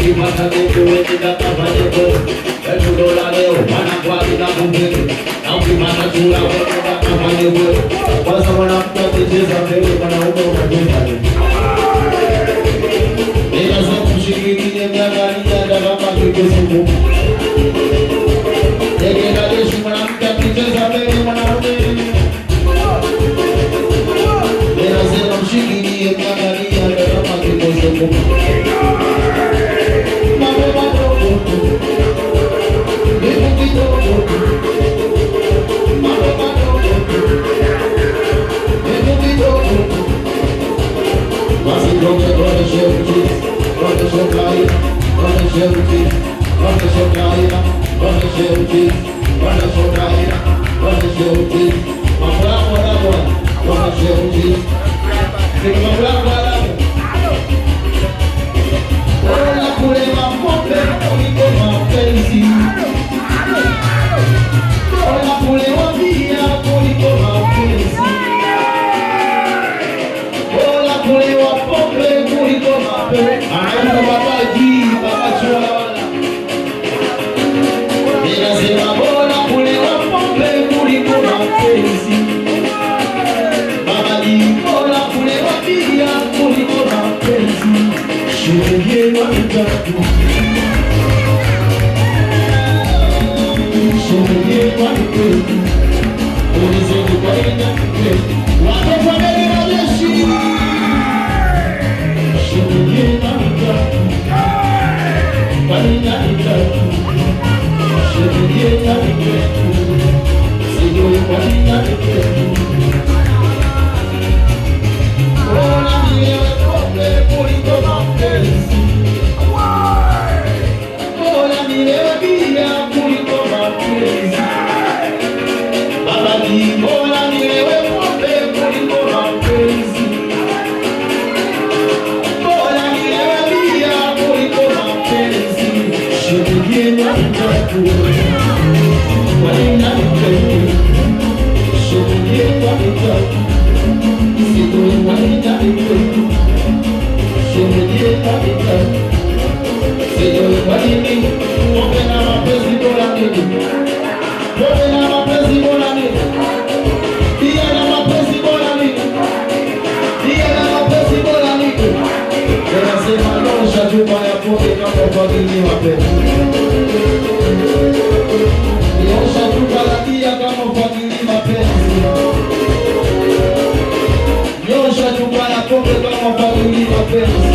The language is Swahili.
Ukipata kitu wewe kafanye kweli. Elfu dola leo mwanangu akina kupende. Na ukipata chura wewe kafanye kweli. Kwanza mwanamke akicheza mbele mwanaume unakwenda. Ninaweza kushikilia miangalia hata kama kikuzunguka. Jeshi la jeshi mwanamke akicheza mbele mwanaume. Ninasema mshikilie miangalia hata kama kikuzunguka. Mambo madogo tu. Vitu kidogo tu. Mambo madogo tu. Vitu kidogo tu. Basi tuonyeshe uchizi, tuonyeshe utaila, tuonyeshe uchizi, tuonyeshe utaila, tuonyeshe uchizi, tuonyeshe utaila, tuonyeshe uchizi. Mambo yako adabu, tuonyeshe uchizi. Sisi mambo yako adabu. Bora kulewa pombe kuliko mapenzi. Bora kulewa bia kuliko mapenzi. Bora kulewa pombe kuliko mapenzi. Anaitwa Baba G, Baba Chula wala. Ninasema bora kulewa pombe kuliko mapenzi. Baba G, bora kulewa bia kuliko mapenzi. Shemeji wanitatu. Shemeji wanitatu. Ulizeni kwa nini nakupenda. Watoto wa Meli na jeshi. Shemeji wanitatu. Kwa nini nakupenda. Shemeji wanitatu. Sijui kwa nini nakupenda. Bora nilewe pombe kuliko mapenzi. Bora nilewe bia kuliko mapenzi. Baba ni bora nilewe pombe kuliko mapenzi. Bora nilewe bia kuliko mapenzi. Shemeji wanitatu. Kwa nini nakupenda? Shemeji wanitatu. Sijui kwa nini nakupenda. Shemeji wanitatu. Sijui kwa nini pombe na mapenzi bora nini? Pombe na mapenzi bora nini? Bia na mapenzi bora nini? Bia na mapenzi bora nini? Ninasema nyosha chupa ya pombe kama ufagili mapenzi. Nyosha chupa la bia kama ufagili mapenzi. Nyosha chupa ya pombe kama ufagili mapenzi.